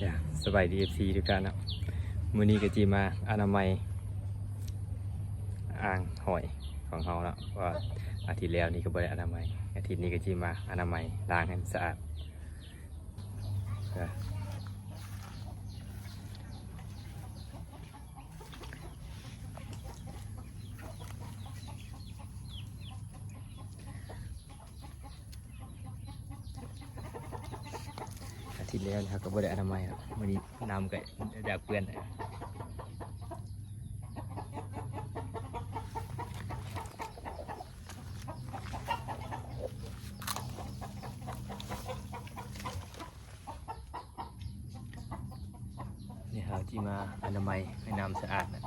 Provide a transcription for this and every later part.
ຢາ ສະບາຍດີ ເອັຟຊີ ທຸກທ່ານເນາະ. ມື້ນີ້ກໍຊິມາອະນາໄມອ່າງຫອຍຂອງເຮົາເນາະ, ເພາະວ່າອາທິດແລ້ວນີ້ກໍບໍ່ໄດ້ອະນາໄມ, ອາທິດນີ້ກໍຊິມາອະນາໄມ, ລ້າງໃຫ້ມັນສະອາດ. ອາທິດແລ້ວນີ້ເຮົາກໍບໍ່ໄດ້ອະນາໄມເນາະ, ມື້ນີ້ນ້ຳກໍຢາກເປື້ອນ. ນີ້ເຮົາຊິມາອະນາໄມໃຫ້ນ້ຳສະອາດນະ.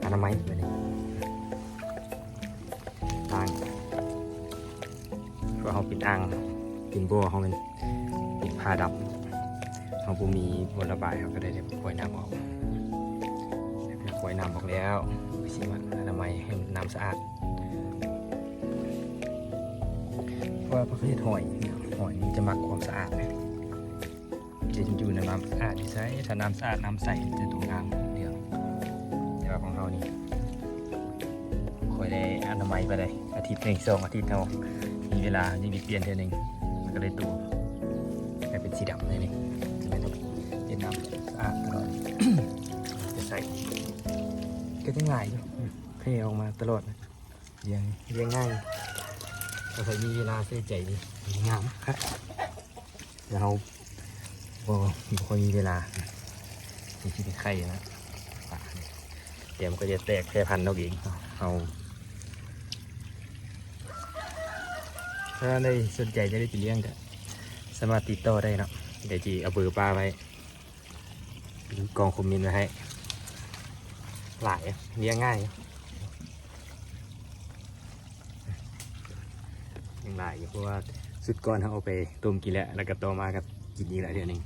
ອະນາໄມ ອ່າງ ເພາະເຮົາເປັນອ່າງ ເປັນບໍ່ ເຮົາແມ່ນເປັນຝາດຳ, ເຮົາບໍ່ມີບໍ່ລະບາຍ, ເຮົາກໍໄດ້ແຕ່ປ່ອຍນ້ຳອອກ. ປ່ອຍນ້ຳອອກແລ້ວ ກໍຊິມາອະນາໄມໃຫ້ນ້ຳສະອາດ, ເພາະວ່າປະເພດຫອຍ ຫອຍມັນຈະມັກຄວາມສະອາດນະ. ຈະຢູ່ໃນນ້ຳສະອາດຢູ່ໃສ? ຖ້ານ້ຳສະອາດນ້ຳໃສຈະຕົວງາມເລື່ອງ, ແຕ່ວ່າຂອງເຮົານີ້ ຂ້ອຍໄດ້ອະນາໄມໄປໄດ້ອາທິດໜຶ່ງສອງອາທິດ, ເຮົາມີເວລາ ຍັງໄດ້ປ່ຽນເທື່ອໜຶ່ງ, ມັນກໍເລີຍໂຕກາຍເປັນສີດຳແນວນີ້. ຈະແມ່ນເປັນນ້ຳສະອາດຕະຫຼອດ, ຈະໃສ ກໍຍັງຫຼາຍຢູ່, ແຜ່ອອກມາຕະຫຼອດ. ລ້ຽງ ລ້ຽງງ່າຍ, ຖ້າໃຜມີເວລາໃສ່ໃຈນີ້ ງາມຄັກ. ແຕ່ເຮົາບໍ່ ບໍ່ຄ່ອຍມີເວລາທີ່ຊິໄປໄຂ່ນະ, ແຕ່ມັນກໍຈະແຕກແຜ່ພັນອອກເອງ. ເຮົາ ຖ້າໃຜສົນໃຈຈະໄດ້ໄປລ້ຽງ ກໍສາມາດຕິດຕໍ່ໄດ້ເນາະ, ດຽວຊິເອົາເບີປ້າໄວ້ ກອງຄອມເມັນໄວ້ໃຫ້. ຫຼາຍ ລ້ຽງງ່າຍ ຍັງຫຼາຍຢູ່, ເພາະວ່າຊຸດກ່ອນເຮົາເອົາໄປຕົ້ມກິນແລ້ວ, ແລ້ວກໍຕໍ່ມາກໍກິນອີກແລ້ວເທື່ອໜຶ່ງ,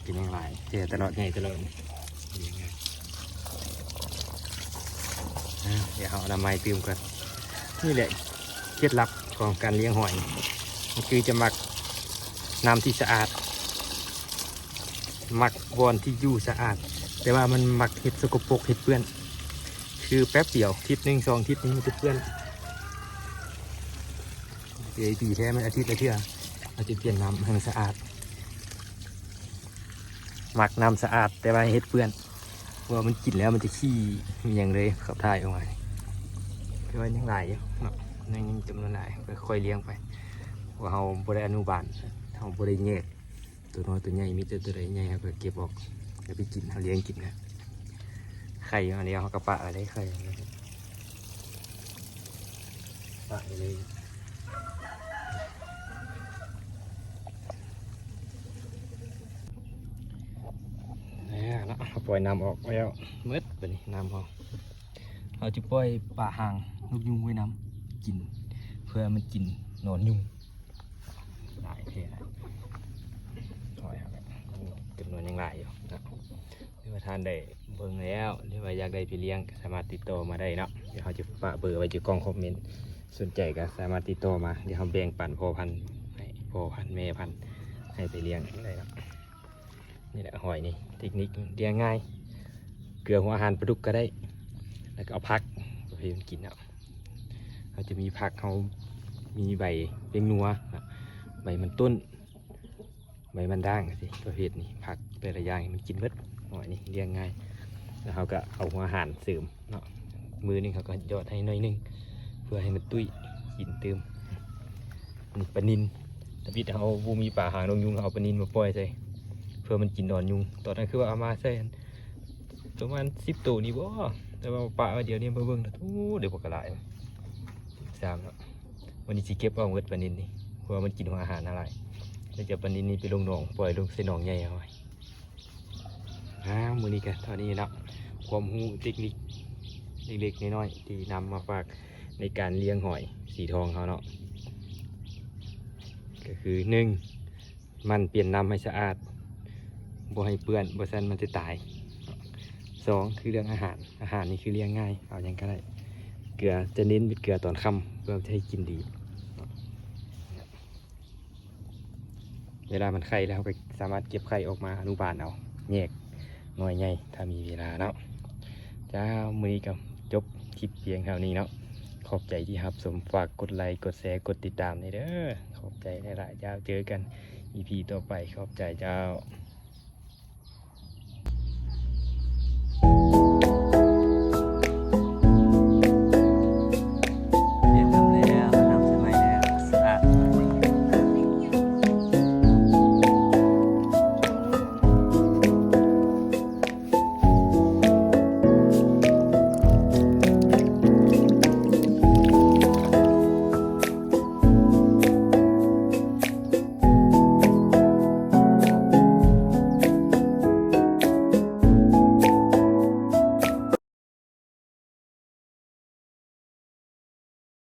ກໍຍັງຫຼາຍ ແຕ່ຕະຫຼອດ ໃຫຍ່ຕະຫຼອດ. ອ່າ ດຽວເຮົາອະນາໄມຕື່ມກ່ອນ. ນີ້ແຫຼະເຄັດລັບຂອງການລ້ຽງຫອຍ, ມັນຄືຈະມັກນ້ຳທີ່ສະອາດ, ມັກບ່ອນທີ່ຢູ່ສະອາດ, ແຕ່ວ່າມັນມັກເຮັດສົກກະປົກ ເຮັດເປື້ອນ. ຄືແປັບດຽວ ທິດໜຶ່ງສອງທິດນີ້ມັນຈະເປື້ອນ. ເອີ ດີແທ້ ມັນອາທິດລະເທື່ອ ເຮົາຈະປ່ຽນນ້ຳໃຫ້ມັນສະອາດ. ມັກນ້ຳສະອາດ ແຕ່ວ່າເຮັດເປື້ອນ, ເພາະວ່າມັນກິນແລ້ວມັນຈະຂີ້ອີ່ຫຍັງເລີຍ ຂັບຖ່າຍອອກມາ. ແຕ່ວ່າຍັງຫຼາຍຢູ່ເນາະ, ຍັງ ຍັງຈຳນວນຫຼາຍ, ຄ່ອຍໆລ້ຽງໄປ, ເພາະວ່າເຮົາບໍ່ໄດ້ອະນຸບານ, ເຮົາບໍ່ໄດ້ແຍກ ຕົວນ້ອຍຕົວໃຫຍ່ ມີແຕ່ຕົວໃດໃຫຍ່ເຮົາກໍເກັບອອກ ເອົາໄປກິນ ເຮົາລ້ຽງກິນນະ. ໄຂ່ມາແລ້ວເຮົາກໍປະໄວ້ໄດ້ ໄຂ່ ປະໄວ້ເລີຍ. ແລ້ວເນາະ ເຮົາປ່ອຍນ້ຳອອກແລ້ວໝົດ ບາດນີ້ນ້ຳເຮົາ. ເຮົາຈະປ່ອຍປາຫາງນົກຍຸງໄວ້ນຳກິນ ເພື່ອມັນກິນໜອນຍຸງ. ຫຼາຍແທ້ ໂອ້ຍ ຈຳນວນຍັງຫຼາຍຢູ່ເນາະ. ຫຼືວ່າທ່ານໃດເບິ່ງແລ້ວ ຫຼືວ່າຢາກໄດ້ໄປລ້ຽງ ກໍສາມາດຕິດຕໍ່ມາໄດ້ເນາະ. ດຽວເຮົາຈະປະເບີໄວ້ຢູ່ກ່ອງຄອມເມັນ, ສົນໃຈກໍສາມາດຕິດຕໍ່ມາ, ດຽວເຮົາແບ່ງປັນພໍ່ພັນໃຫ້ ພໍ່ພັນແມ່ພັນໃຫ້ໄປລ້ຽງໄດ້ເນາະ. ນີ້ແຫຼະຫອຍນີ້ ເຕັກນິກລ້ຽງງ່າຍ, ເກືອຫົວອາຫານປາດຸກກໍໄດ້ ແລ້ວກໍເອົາຜັກປະເພດມັນກິນເນາະ. ເຮົາຈະມີຜັກ ເຮົາມີໃບແປ້ງນົວນະ, ໃບມັນຕົ້ນ ໃບມັນດ້າງຊີ້ ປະເພດນີ້ ຜັກແຕ່ລະຢ່າງນີ້ມັນກິນເບິດ. ຫອຍນີ້ລ້ຽງງ່າຍ ແລ້ວເຮົາກໍເອົາຫົວອາຫານເສີມເນາະ. ມື້ໜຶ່ງເຮົາກໍຢອດໃຫ້ໜ້ອຍໜຶ່ງ ເພື່ອໃຫ້ມັນຕຸ້ຍກິນຕື່ມ. ນີ້ປານິນ ທຳອິດເຮົາບໍ່ມີປາຫາງນົກຍຸງ ເຮົາເອົາປານິນມາປ່ອຍໃສ່ ເພື່ອມັນກິນດອນຍຸງ. ຕອນນັ້ນຄືວ່າເອົາມາໃສ່ ປະມານສິບໂຕນີ້ບໍ ແຕ່ວ່າປະໄວ້ດຽວນີ້ມາເບິ່ງ ໂອ້ ໄດ້ບັກຫຼາຍ ສິບສາມເນາະ. ວັນນີ້ຊິເກັບເອົາໝົດປານິນນີ້ ເພາະວ່າມັນກິນຫົວອາຫານເຮົາຫຼາຍ. ແລ້ວຈະເອົາປານິນນີ້ໄປລົງໜອງ ປ່ອຍລົງໃສ່ໜອງໃຫຍ່ເຮົາ. ອ້າວ ມື້ນີ້ກໍເທົ່ານີ້ເນາະ ຄວາມຮູ້ເຕັກນິກເລັກໆນ້ອຍໆ ທີ່ນຳມາຝາກໃນການລ້ຽງຫອຍສີທອງເຮົາເນາະ. ກໍຄື ໜຶ່ງ ໝັ່ນປ່ຽນນ້ຳໃຫ້ສະອາດ ບໍ່ໃຫ້ເປື້ອນ ບໍ່ຊັ້ນມັນຈະຕາຍ. ສອງ ຄືເລື່ອງອາຫານ ອາຫານນີ້ຄືລ້ຽງງ່າຍ ເອົາຫຍັງກໍໄດ້. ເກືອ ຈະເນັ້ນເປັນເກືອຕອນຄ່ຳ ເພື່ອຈະໃຫ້ກິນດີ. ເວລາມັນໄຂ່ແລ້ວ ເຮົາກໍສາມາດເກັບໄຂ່ອອກມາອະນຸບານເອົາ ແຍກນ້ອຍໃຫຍ່ ຖ້າມີເວລາເນາະ. ເຈົ້າ ມື້ນີ້ກໍຈົບຄລິບພຽງເທົ່ານີ້ເນາະ. ຂອບໃຈທີ່ຮັບຊົມ ຝາກກົດໄລ ກົດແຊ ກົດຕິດຕາມແດ່ເດີ. ຂອບໃຈຫຼາຍໆ ເຈົ້າ. ເຈີກັນອີພີຕໍ່ໄປ. ຂອບໃຈເຈົ້າ.